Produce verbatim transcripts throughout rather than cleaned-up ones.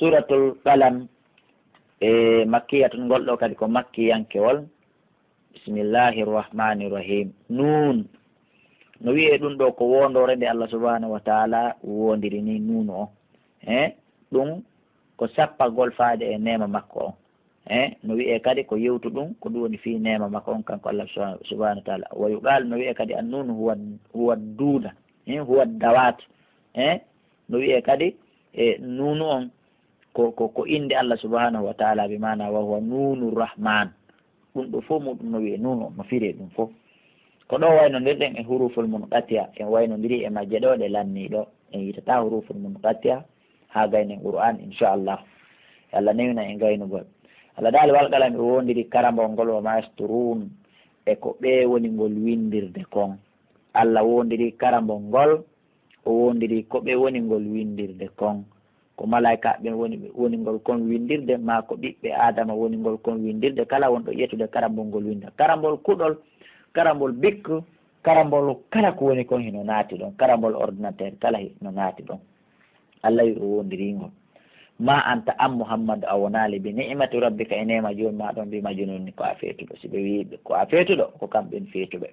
Suratul Qalam, e makkiyatun, ngol ɗoo kadi ko makkiyankewol. Bismillahir Rahmanir Rahim. Nuun. No wi'ee ɗun ɗoo ko woondoore nde Allah subhanahu wa ta'ala woondiri ni nuunu on. Eh, ɗun ko sappagol faade e neema makko on. Eh, no wi'ee kadi ko yewtu ɗun, ko ɗun woni fii neema makko on, kanko Allah subhanahu, subhanahu wa ta'ala. Wa yuqalu, no wi'ee kadi an nuunu huwa, huwa duuda. Eh, huwa dawat. Eh, no wi'ee kadi, e nuunu on, ko, ko, ko innde Allah subhanahu wa ta'ala, bi maana wa huwa nuunu rahman. Ɗun ɗoo fow muɗum no wi'ee nuunu on, no firee ɗun fow. Ko ɗoo waynondirɗen e huruful munqati'a, en waynondiri e majje ɗoo ɗe lannii ɗoo. En yitataa huruful munqati'a haa gaynen Qur'aan, inshallah. Yo Allah newina en gaynugol. Allah daali, wal qalami, o woondiri karambol ngol, wa ma yasturuun, e ko ɓe woni ngol winndirde kon. Allah woondiri karambol ngol, o woondiri ko ɓe woni ngol winndirde kon. Ko malaa'ikaaɓe ɓen woni, woni ngol kon winndirde, maa ko ɓiɓɓe Aadama woni ngol kon winndirde, kala wonɗo ƴettude karambol ngol winnda. Karambol kuɗol, karambol bik, karambol kala ko woni kon hino naati ɗon, karambol ordinateur kala hino naati ɗon. Allah wi'i o woondirii ngol. Ma anta an Muhammadu a wonaali bi ni'mati rabbika e neema Joomi maa ɗon bi majnuun ko a feetuɗo. Si ɓe wi'i ɓe ko a feetuɗo, ko kamɓe feetuɓe.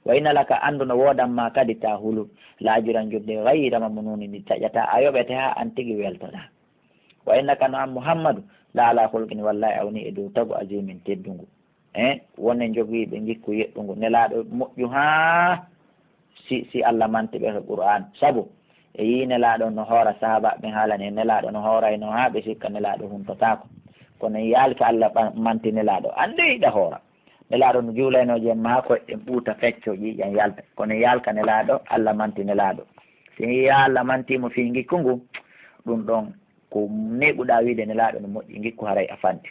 Wa inna laka, anndu no woodan ma kadi ta hulu, la ajran, jodde, gayra mamnuunin, ndi taƴataa, a yoɓete haa an tigi weltoɗaa. Wa innaka, no an Muhammadu, la ala khuluqin, wallahi a woni e dow tagu, azimin, teddungu. Eh, won e jogiiɓe ngikku yeɗɗungu. Nelaaɗo moƴƴu haa si, si Allah manti ɓe e Qur'aan. Sabu, e yii Nelaaɗo no hoora, sahaabaaɓe ɓen haalani en Nelaaɗo no hoorayno haa ɓe sikka Nelaaɗo huntotaako. Kono en yaalka Allah ɓa-, manti Nelaaɗo, annde yiɗa hoora. Nelaaɗo no juulayno jemma haa koyɗe ɓuuta, feccoo, ƴiiƴan yalta. Kono en yaalka Nelaaɗo, Allah manti Nelaaɗo. Si en yii Allah manti mo fii ngikku ngu, ɗun ɗon ko neeɓuɗaa wiide Nelaaɗo no moƴƴi ngikku, haray a fanɗi.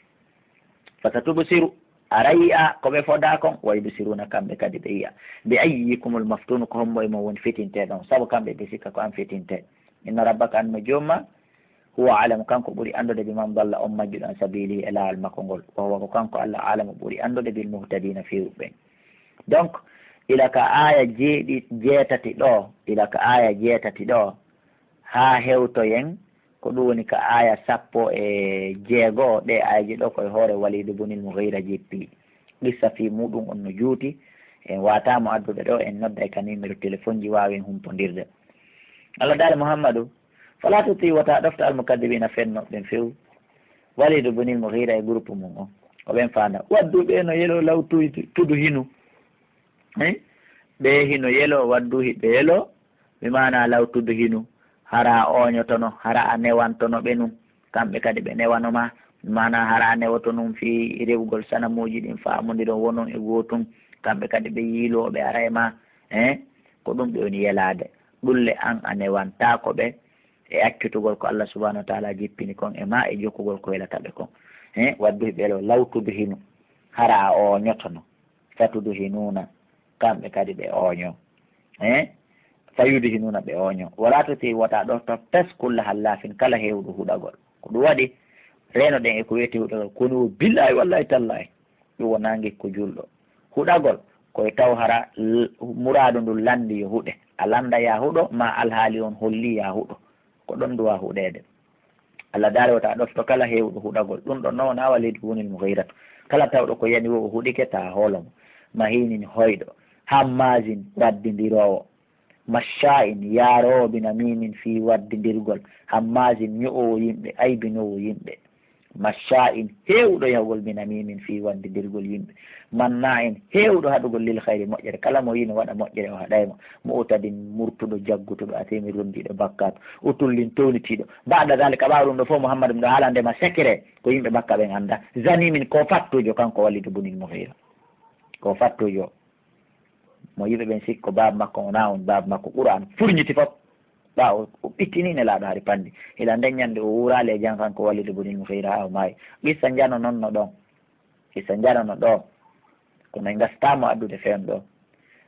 Fasatubsiru, aray yi'a ko ɓe fodaa kon, wa yubsiruuna, kamɓe kadi ɓe yi'a. Bi ayyikumul maftuunu, ko hombo e mon woni fitinteeɗo on, sabu kamɓe ɓe sikka ko an fitintee. Inna rabbaka, an no Joom maa, huwa a'lamu, kanko ɓuri anndude, biman dalla, on majjuɗo, an sabiilihi, e laawol makko ngol. Wa huwa, ko kanko Allah, a'lamu, ɓuri anndude, bil muhtadiina, feewuɓe ɓen. Donc, ila ka aaya jeeɗi-, jeetati ɗoo, ila ka aaya jeetati ɗoo, haa hewtoyen, ko ɗun woni ka aaya sappo e jeego, ɗee aayeeje ɗoo ko e hoore Waliidu bunil Mughiira jippii. Qissa fii muɗum on no juuti, en waataamo addude ɗoo, en nodday ka numéro téléphone ji, waawen humpondirde. Allah daali, Muhammadu, falaa tuti', wota ɗofto, al mukaddibiina, fennooɓe ɓen few. Waliidu bunil Mughiira e groupe mun on, ko ɓen faandaa. Waddu, ɓe no yeloo law tuy-, tudu hinu. Eh? Ɓe hino yeloo, waddu hiɓe yeloo, bi maanaa law tudu hinu, hara a ooñotono, hara a newantono ɓe nun, kamɓe kadi ɓe newano maa, bi maanaa hara a newoto nun fii rewugol sanamuuji ɗin, faamondiron wonon e gootun, kamɓe kadi ɓe yiiloo, ɓe ara e maa, eh? Ko ɗum ɓe woni yelaade. Ɗulle an a newantaako ɓe e accutugol ko Allah subhanahu wa ta'ala jippini kon e maa e jokkugol ko welata ɓe kon. Eh? Waddu hiɓe yeloo, law tudu hinu, hara a ooñotono. Fatudhinuuna, kamɓe kadi ɓe ooñoo. Eh? Fayudhinuuna, ɓe ooñoo. Walaa tuti', wota ɗofto, fes, kulla hallaafin, kala heewuɗo huɗagol. Ko ɗum waɗi, reenoɗen e ko wi'etee huɗagol. Ko woni wo billaahi wallaahi tallaahi, ɗum wonaa ngikku julɗo. Huɗagol, ko e taw hara l-, muraadu ndun lanndii yo huɗe. A lannda yaa huɗo, maa alhaali on hollii yaa huɗo. Ko ɗon duwaa huɗeede. Allah daali, wota ɗofto kala heewuɗo huɗagol. Ɗum ɗon non wonaa Waliidu bunil Mughiiratu. Kala tawɗo ko yani wo o huɗike, taa hoolo mo. Mahiinin, hoyɗo. Hammaasin, waddindiroowo. Mashaa'in, yaaroowo, binamiimin, fii waddindirgol. Hammaasin, ño'oowo yimɓe, aybinoowo yimɓe. Mashaa'in, heewuɗo yahugol, binamiimin, fii waddindirgol yimɓe. Mannaa'in, heewuɗo haɗugol, lil khayri, moƴƴere. Kala mo yi'i no waɗa moƴƴere, o haɗay mo. Mu'tadin, murtuɗo, jaggutuɗo, asiimin, ronndiiɗo bakkaatu. Utullin, townitiiɗo. Ba'da zaalika, ɓaawo ɗum ɗoo fow, Muhammadu, miɗo haalande ma secret, ko yimɓe Makka ɓen anndaa. Zaniimin, ko fattuujo, kanko Waliidu bunil Mughiira. Ko fattuujo. Mo yimɓe ɓen sikko baaba makko, wonaa on baaba makko. Qur'aan furñiti fof. Ɓaawo o ɓittini Nelaaɗo hari panndi. Ila nden ñannde o wuuraali e jam kanko Waliidu bunil Mughiira haa o maayi. Qissa njano non no ɗon. Qissa njano no ɗon. Kono en ngasataa mo addude fewndo ɗoo.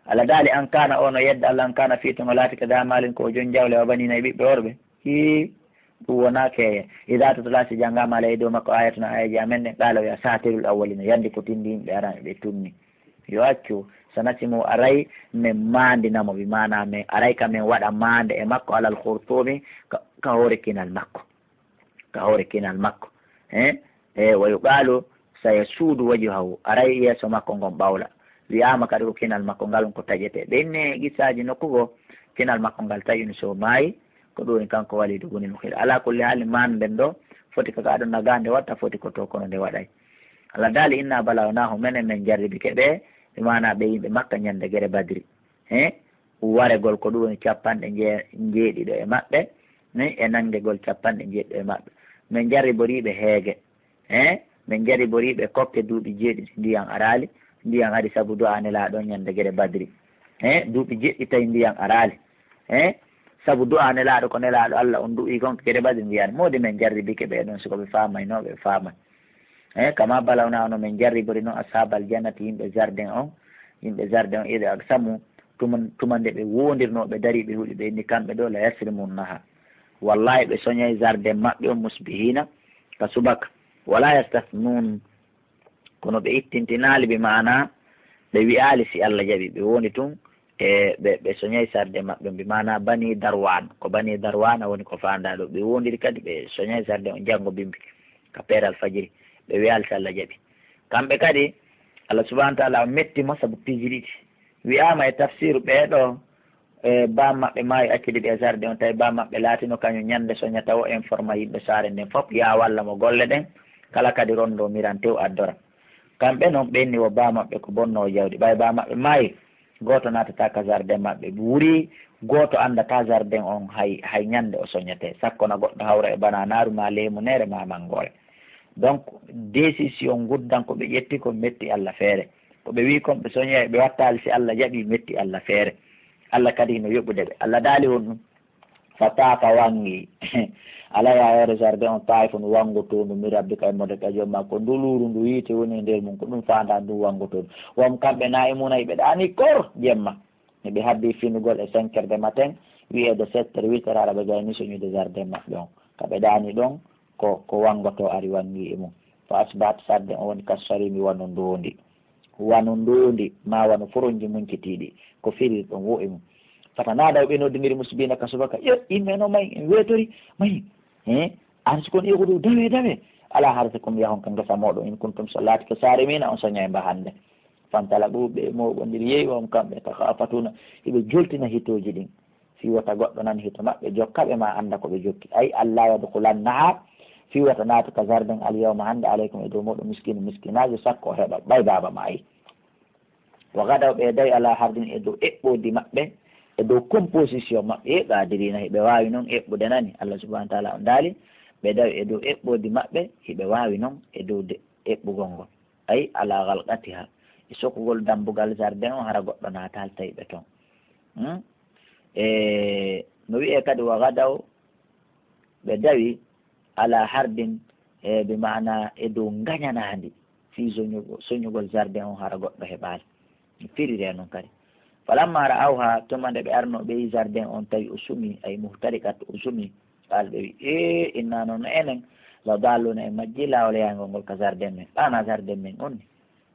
Allah daali, an kaana, o no yedda Allah, an kaana, fii tun o laatike, daa maalin, ko o jon jawle, wa baniina, e ɓiɓɓe worɓe. Hii, ɗum wonaa keeye. Idaa tutla, si janngaama, alayhi, dow makko, aayatuna, aayeeje amen ɗen, qaala, o wi'a, saatirul awwaliina, yandi ko tinndi yimɓe arano ɓe tunni. Yo accu, sanasimu, aray men maandina mo, bi maanaa men, aray ka men waɗa maande e makko, alal khurtuumi, ka, ka hoore kinal makko. ka hoore kinal makko. Eh, e wa yuqaalu sayasuudu wajhahu, aray yeeso makko ngon ɓawla. Wi'aama kadi ko kinal makko ngal ko taƴetee. Ɓe inni qissaaji nokku goo, kinal makko ngal taƴi no so maayi, ko ɗum woni kanko Waliidu bunil Muxiira. Alaa kulli haali, maande nden ɗoo, foti ko ka ɗon nagaande watta, foti ko to kono nde waɗay. Allah daali, "Inna balawnahum, menen men jarribike ɓe, ɓe maanaa ɓe yimɓe Makka ñande gere Badri." He, waregol ko ɗum woni capanɗe nje-, njeeɗiɗo e maɓɓe, ni e nanngegol capanɗe njeeɗiɗo e maɓɓe. Men jarriborii ɓe heege. He, men jarriborii ɓe kokke duuɓi jeeɗiɗi ndiyan araali, ndiyan ari sabu du'a Nelaaɗo on ñande gere Badri. He, duuɓi jeeɗiɗi tawi ndiyan araali. He, sabu du'a Nelaaɗo ko Nelaaɗo Allah on du'ii kon gere Badri ndiyan. Moodi men jarribike ɓe ɗon, si ko ɓe faamaynoo ɓe faamay. Eh, kama balawna, no men jarribori non ashabal jannati, yimɓe jardin on, yimɓe jardin on, ida aqsamu, tuma, tuma nde ɓe wondirno, ɓe dari, ɓe huɗi, ɓe inni kamɓe ɗoo la yasrimunnaha. Wallahi, ɓe soñay jardin maɓɓe on musbihina, ka subaka. Wala yastathnun, kono ɓe ittintinaali, bi maana ɓe wi'aali si Allah jaɓi, ɓe woni tun, e ɓe, ɓe soñay sarde maɓɓe on, bi maana Bani Darwan. Ko Bani Darwana woni ko faandaa ɗoo. Ɓe wondiri kadi, ɓe soñay sarde on janngo bimbi ka peeral fajiri. Ɓe wi'aali si Allah jaɓi. Kamɓe kadi, Allah subhanahu wa ta'ala o metti mo sabu piiji ɗiɗi. Wi'aama e tafsiru ɓee ɗoo, e baa maɓɓe maayi accidi ɓe e sarde on, tawi baa maɓɓe laatino kañum ñande soñata o informa yimɓe saare nden fof, yaa walla mo golle ɗen, kala kadi rondo miran tew addora. Kamɓe non ɓe inni wo baa maɓɓe ko bonnoowo jawdi. Ɓay baa maɓɓe maayi, gooto naatataa ka jardin maɓɓe. Wurii, gooto anndataa jardin on hay, hay ñande o soñetee. Sakko na goɗɗo hawra e bananaaru maa leemuneere maa manngoore. Donc, décision nguddan ko ɓe ƴetti ko metti Allah feere. Ko ɓe wi'i kon ɓe soñoyay ɓe wattaali si Allah jaɓii metti Allah feere. Allah kadi hino yoɓude ɓe. Allah daali honɗun? Fa taafa wanngi. Alaa yaa hoore jardin on taifun wanngotoondu min rabbika immorde ka Joom maa. Ko nduluuru ndu yiite woni e nder mun, ko ɗum faandaa ndun wanngotoondu. Wa hum kamɓe naa'imuna hiɓe ɗaanii kor jemma. Hiɓe habbii finugol e cinq heures de matin, wi'eede sept heures, huit heures hara ɓe gayni soñude jardin maɓɓe on. Ka ɓe ɗaanii ɗon, ko, ko wanngotoo ari wanngi e mun. Fa asbahat, sarde on woni kasarimi wano ndoondi. Wano ndoondi, maa wano foronji muncitiiɗi. Ko firir ɗon wo e mun. Fatanaadaw, ɓe noddindiri musbiina ka subaka. Yo, yimɓe no mayi, en weetori, mayi. He? An si kon iwudu, dawe, dawe. Alaa harsikum, yahon ka ngesa mooɗon, in kuntum, so laatike saarimiina, on soñay mba hannde. Fantalaqu, ɓe mooɓondiri yehi, wa hum kamɓe, takhaafatuna, hiɓe joltina hitooji ɗin. Fii wota goɗɗo nan hito maɓɓe, jokka ɓe, maa annda ko ɓe jokki. Ay, allaa yadkhulannahaa, fii wota naatu ka jardin al yawma hannde, alaykum, e dow mooɗon, miskiinu, miskinaajo, sakko o heɓa, ɓay baaba maayi. Wa gadaw, ɓe dawi, alaa hardin, e dow eɓɓoodi maɓɓe, e dow composition maɓɓe, e qaadiriina, hiɓe waawi non eɓɓude nani. Allah subhanahu wa ta'ala on daali, ɓe dawi e dow eɓɓoodi maɓɓe, hiɓe waawi non e dow de-, eɓɓugol ngol. Ay, alaa ghalqatihaa, e sokugol dambugal jardin on, hara goɗɗo naataali tawi ɓe ton. Hmm? E no wi'ee kadi, wa gadaw, ɓe dawi, alaa hardin, e bi maana e dow ngañanaandi, fii soñugo-, soñugol jardin on hara goɗɗo heɓaali. Mi firiree non kadi. Falammaa ra'awhaa, tuma nde ɓe arnoo ɓe yi'i jardin on, tawi o sumii, ay muhtariqat, o sumii. Qaal ɓe wi'i, ee, innaa non enen, la daalluuna, en majjii laawol yaangol ngol ka jardin men. Ɗaanaa jardin men on ni.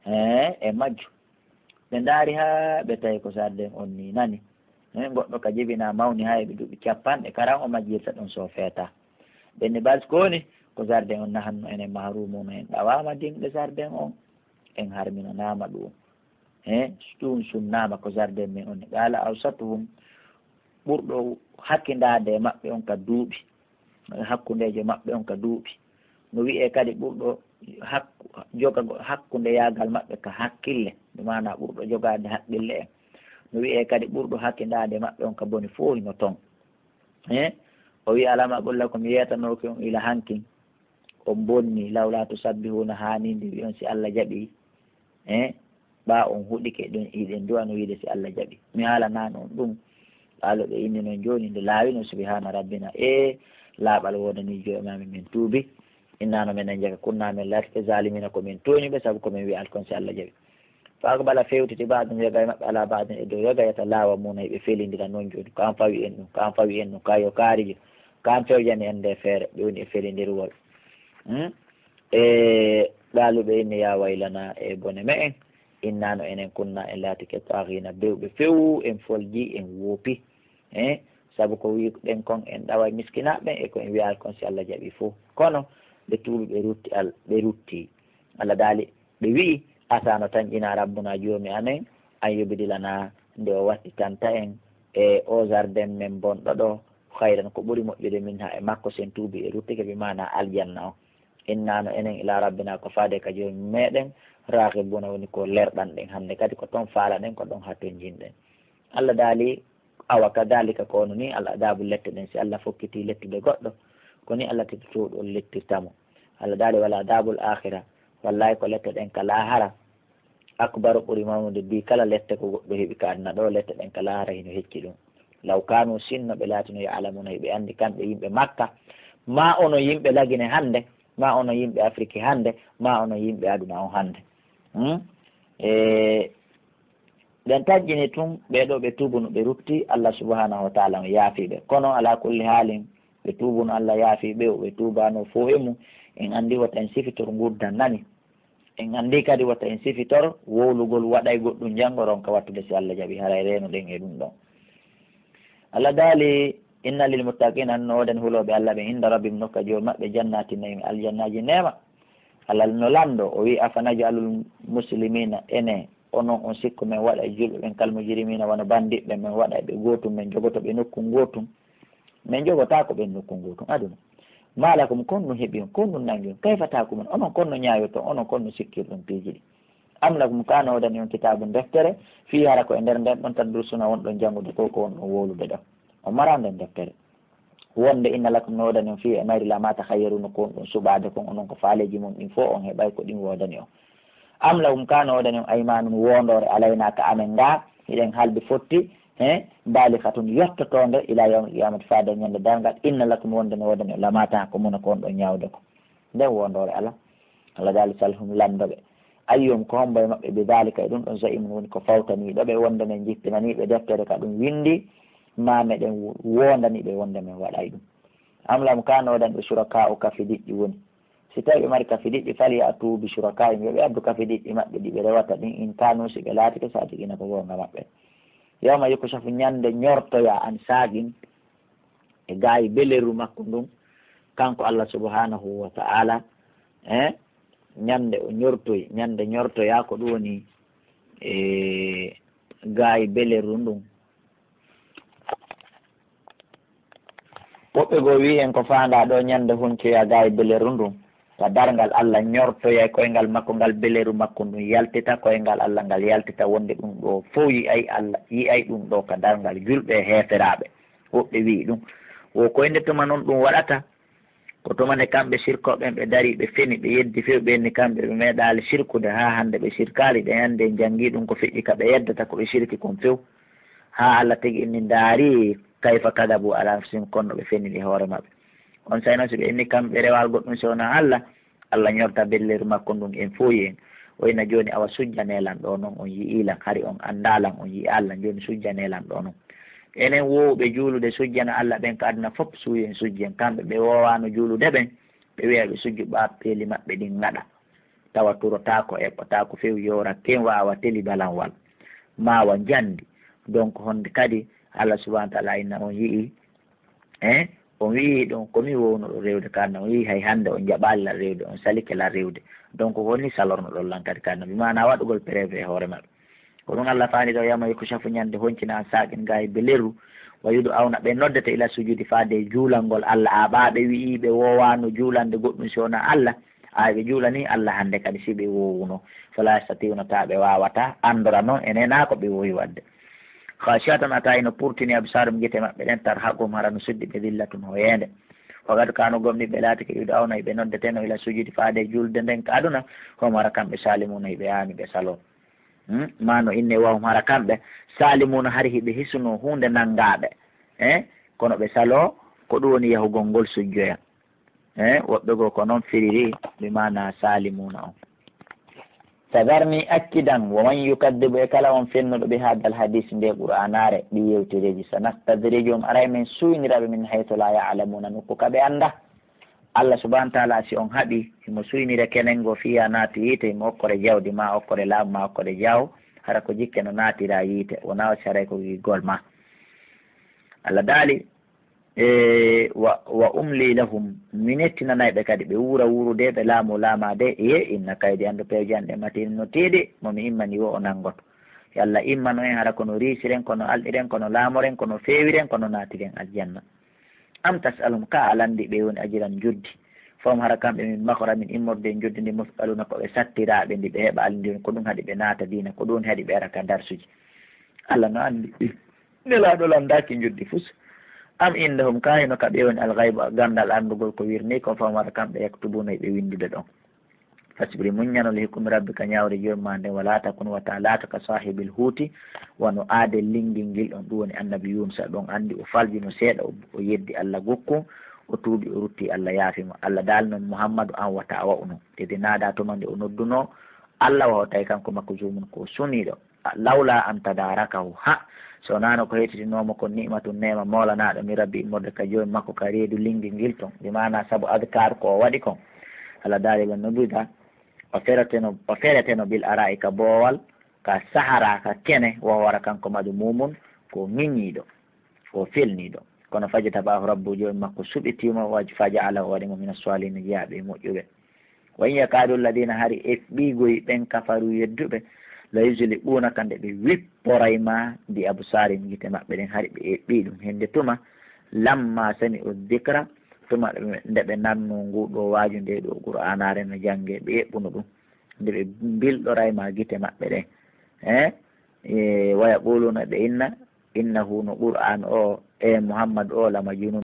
Hee, en majju. Ɓe ndaari haa ɓe tawi ko jardin on nii nani. Hee, goɗɗo ka jibinaa mawni haa e ɓe duuɓi capanɗe, karan o majjirta ɗum so feetaa. Ɓe inni, bas ko woni? Ko jardin on nahanno enen mahruumuuna, en ɗawaama dimɗe jardin on, en harminanaama ɗum. Hee, ɗum sunnaama ko jardin men on nii. Qaala awsatuhum, ɓurɗo hakkindaade e maɓɓe on ka duuɓi, hakkundeejo maɓɓe on ka duuɓi. No wi'ee kadi ɓurɗo hakku-, jogago-, hakkundeyaagal maɓɓe ka hakkille, bi maanaa ɓurɗo jogaade haqqille en. No wi'ee kadi ɓurɗo hakkindaade maɓɓe on ka boni fof hino ton. Eh? O wi'i, "Alam aqul lakum", mi yeetanooki on ila hankin, on bonni, "lawlaa tusabbihuuna", haa nii nde wi'on si Alla jaɓii. Eh? Ɓaa on huɗike ɗum, hiɗen du'ano wiide si Alla jaɓi. Mi haalanaano on ɗum. Ɓaalo ɓe inni non jooni nde laawi non, "Subhaana rabbina." E laaɓal woodanii Joomi amin, min tuubi. Innaa no menen jaka, kunnaa men laatike zaalimiina ko men tooñuɓe, sabu ko men wi'aali kon si Alla jaɓi. Fa aqbala fewtiti ba'duhum yoga e maɓɓe ala ba'din e dow yoga, yatalaawamuuna hiɓe felindira non jooni. Ko an fawi en ɗum, ko an fawi en ɗum, ka yo kaarijo, ko an fewjani en nde feere, ɓe woni e felindirgol. Hmm? E ɓaalu ɓe inni, "Yaa waylanaa, e bone me'en, innaa no enen kunnaa en laatike taagiina bewɓe few, en folji, en woopi." Eh? Sabu ko wi'uɗen kon en ɗaway miskinaaɓe ɓen e ko en wi'aali kon si Alla jaɓii fow. Kono ɓe tuubi, ɓe rutti Al-, ɓe rutti. Alla daali, ɓe wi'i, "Asa no tanƴina Rabbuna Joomi amen, an yubdilana, nde o wattitanta en e oo jardin men bonɗo ɗoo, khayran, ko ɓuri moƴƴude minha e makko, si en tuubi e ruttike, bi maana aljanna on. Inna no enen ila Rabbina ko faade ka Joomi meɗen, raghibuna woni ko lerɗanɗen hannde kadi ko ton faalaɗen, ko ɗon haa tonjinɗen." Alla daali, Awa kadhalika ko hono nii al adabu lette ɗen, si Alla fokkiti lettude goɗɗo, ko nii Alla teddotooɗo on lettirta mo. Alla daali, "Wala adabul akhira, wallahi ko lette ɗen ka laahara, akbaru ɓuri mawnude bi kala lette ko goɗɗo heɓi ka aduna ɗoo, lette ɗen ka laahara hino hecci ɗum. Law kanu sinno ɓe laatino ya'lamuna hiɓe anndi kamɓe yimɓe Makka, ma ono yimɓe Lagine hannde, ma ono yimɓe Afiriki hannde, ma ono yimɓe aduna on hannde." Hmm? E, Ɓen tanƴini tun, ɓee ɗoo ɓe tuubuno, ɓe rutti, Allah subhanahu wa ta'ala on yaafii ɓe. Kono alaa kulli haalin, ɓe tuubuno, Allah yaafii ɓe, o ɓe tuubaano fow e mun. En anndi wota en sifitor ngurndan nani. En anndi kadi wota en sifitor wowlugol waɗay goɗɗum janngo ronka wattude si Allah jaɓi, haray reenuɗen e ɗum ɗon. Allah daali, "Inna lil muttaqina, no woodani hulooɓe Allah ɓen, inda rabbihim, nokka Joomi maɓɓe, jannati na'im, aljannaaji neema." Allah no lanndo, o wi'i, "Afa naj'alul muslimina, ene onon on sikku men waɗa e julɓe ɓen kal mujrimina, wano bandiɓɓe, men waɗa e ɓe gootum, men jogoto ɓe nokku gootum?" Men jogotaako ɓen nokku gootum aduna. "Ma lakum, kon no heɓi on, kon no nangi on, kayfa tahkumun, onon kon no ñaayoton, onon kon no sikkirɗon piiji ɗi? Am lakum, kaa no woodani on kitaabun, deftere, fii, hara ko e nder nden ɗon tadrusuuna wonɗon janngude, ko ko wonɗon wowlude ɗon?" On maraa nden deftere. Wonde inna lakum, no woodani on, fii e mayri, la ma takhayyaruna, ko wonɗon suɓaade kon, onon ko faaleeji mon ɗin fow on heɓay ko ɗin woodani on. Am lahum, kaa no woodani on, aymanun, woondoore, alayna, ka amen ngaa, hiɗen halbi fotti, he, balighatun, yottotoonde, ila yawmil qiyamati, faade ñande darngal, inna lakum, wonde no woodani on, lama tahkumuna, ko wonɗon ñaawude kon. Nden woondoore alaa. Allah daali, "Salhum, lanndoɓe. Ayyuhum, ko hombo e maɓɓe, bi dhalika, e ɗum ɗon, za'imun, woni ko fawtaniiɗo ɓe, wonde men jippinanii ɓe deftere ka ɗum winndi, ma meɗen wo-, woondani ɓe wonde men waɗay ɗum. Am lahum, kaa no woodani ɓe, shuraka'u, kafidiɗɗi woni." Si tawii ɓe mari kafidiɗɗi, "falya'tu bi shuraka'ihim, yo ɓe addu kafidiɗɗi maɓɓe ɗi ɓe rewata ɗin, in kanu, si ɓe laatike, sadiqina, ko goonga maɓɓe." Yawma yukshafu, ñande ñortoya, an saaqin, e gaayi belerru makko ndun, kanko Allah subhanahu wa ta'ala, eh, ñande o ñortoy, ñande ñortoya ko ɗum woni, e gaayi belerru ndun. Woɓɓe goo wi'i en ko faandaa ɗoo ñande huncoya gaayi belerru ndun, ka darngal Allah ñortoya e koyngal makko ngal, belerru makko ndun yaltita, koyngal Allah ngal yaltita, wonde ɗum ɗoo fow yi'ay Allah, yi'ay ɗum ɗoo ka darngal julɓe e heeferaaɓe. Woɓɓe wi'i ɗum, wo koy nde tuma non ɗum waɗata? Ko tuma nde kamɓe sirkooɓe ɓen ɓe darii, ɓe feni, ɓe yeddi few, ɓe inni kamɓe ɓe meeɗaali sirkude haa hannde, ɓe sirkaali, ɗen anndi en janngii ɗum ko feƴƴi ka ɓe yeddata ko ɓe sirki kon few. Haa Allah tigi inni, ndaari, kayfa kadabu ala anfusihim, kono no ɓe feniri hoore maɓɓe. Onsay non si ɓe inni kamɓe rewaali goɗɗum si wonaa Allah, Allah ñorta belleeru makko ndun en fow en. O ina jooni, awa sujjanee lan ɗoo non, on yi'ii lan, hari on anndaa lan, on yi'aali lan, jooni sujjanee lan ɗoo non. Enen woowuɓe juulude sujjana Allah ɓen ka aduna fow, suuyen sujjen. Kamɓe ɓe woowaano juulude ɓen, ɓe wi'a ɓe sujju ɓaawo peeli maɓɓe ɗin ngaɗa. Tawa turotaako, eɓɓotaako few, yoora ken waawa teli balanwal. Maawa njandi. Donc, honde kadi Allah subhanahu wa ta'ala inna on yi'ii Eh, on wi'i ɗon ko mi wownuɗo rewde ka aduna, on wi'i hay hannde on jaɓaali lan rewde, on salike lan rewde. Donc ko honɗun salornoɗon lan kadi ka aduna, bi maana waɗugol preuve e hoore maɓɓe. Ko ɗum Allah faani ɗo, yawma yukshafu, ñande honcinaa, an saaqin, gaayi belerru, wa yud'awna, ɓe noddete, ila sujudi, faade e juulangol Allah, a ɓaa ɓe wi'i ɓe woowaano juulande goɗɗum si wonaa Allah, a ɓe juulanii Allah hannde kadi si ɓe woowuno, fala yastati'una, taa ɓe waawataa anndora non e nenaa ko ɓe woowi waɗde. Khashi'atan, ata hino purtini, absarum, gite maɓɓe ɗen, tarhaquhum, hara no suddi ɓe, dhillatun, hoyeende. Wa qad kanu, gomɗii ɓe laatike, yud'awna, ɓe noddeteno, ila sujudi, faade e julde nden ka aduna, hum, hara kamɓe, salimuna, hiɓe haani ɓe saloo. Hmm? Ma no inne, wa hum, hara kamɓe, salimuna, hari hiɓe hisuno huunde nangaaɓe. Eh? Kono ɓe saloo, ko ɗum woni yahugol ngol sujjoya. Eh, woɓɓe goo ko non firiri, bi maana saalimuuna on. Fadharni, accidan, wa man yukaddibu, e kala on fennuɗo, bi haadal hadiisi, nde Qur'aanaare, ɗi yewtereeji, sanastadrijuhum, aray men suynira ɓe, min haythu laa ya'lamuuna, nokku ka ɓe anndaa. Allah subhaanahu wa ta'aalaa, si on haɓii, himo suynira kenen goo, fii a naati yiite, himo okkore jawdi maa, okkore laamu maa, okkore jaawo, hara ko jikke no naatira yiite, wonaa o si haray ko giggol maa. Allah daali, e, wa, wa umli lahum, mi nettinanay ɓe kadi, ɓe wuura wuurude, ɓe laamoo laamaade, e, inna kaydi an, ɗo peeje an ɗen matin no tiiɗi, mo mi immani wo o nanngoto. Yo Allah immano en, hara ko no riisiren, ko no alɗiren, ko no laamoren, ko no feewiren, ko no naatiren aljanna. Am tas'aluhum, ka a lanndii ɓe woni ajiran njoddi. Fahum, hara kamɓe min maghramin, immorde e njoddi ndi, mus'aluna, ko ɓe sattiraaɓe ndi, ɓe heɓa alndi, ko ɗum haɗi ɓe naata diina, ko ɗum haɗi ɓe ara ka darsuji. Allah no anndi. Nelaaɗo lanndaaki njoddi fus. Am indahum, ka hino ka ɓe woni al-ghaybu, ganndal anndugol ko wirnii kon, fahum, hara kamɓe yaktubuna, ɓe winndude ɗon. Fasbir, muññano, li hukmi rabbika, ñaawre Joomi maa nden, wala takun, wata laatu, ka saahibil huuti, wano aadel linngil ngil ɗon, ɗum woni annabi Yuunusa, ɗon anndi o faljuno seeɗa, o, o yeddi Alla gokku, o tuubi, o rutti Alla yaafi mo. Alla daali non, Muhammadu, an wata a wa'u non. Idh naadaa, tuma nde o noddunoo Alla, wa huwa, tawi kanko makzuumun ko suniiɗo. Lawlaa an tadaarakahu, ha, so wonaa no ko heytitinoo mo kon ni'matun neema mawlanaaɗo min rabbi immorde ka Joomi makko ka reedu linngil ngil ton, bi maanaa sabu adkaaru ko o waɗi kon. Alla daali lan no bida, o fereteno, o fereteno bil araa'i ka boowal, ka sahara, ka kene, wa huwa, hara kanko mazmuumun ko ŋiñiiɗo, ko felniiɗo. Kono fajtabaahu rabbuhu, Joomi makko suɓitii mo, wa, faja'alahu, o waɗi mo mina saalihiina, jeyaaɓe e moƴƴuɓe. Wa in yakaadu alladina, hari eɓɓiigoy ɓen, kafaru, yedduɓe, la yuzliquunaka, nde ɓe wipporay ma, bi absaarihim, gite maɓɓe ɗen, hari ɓe eɓɓii ɗum. Hende tuma, lamma sami'u dikra, tuma ɓe, nde ɓe nanno ngu ɗo waaju, nde ɗo Qur'aanaare no jannge, ɓe eɓɓuno ɗum. Nde ɓe mbilɗoray ma gite maɓɓe ɗen. Eh? E, wa yaquluuna, ɓe inna, innahu, no Qur'aan o, e Muhammad o, la majnun,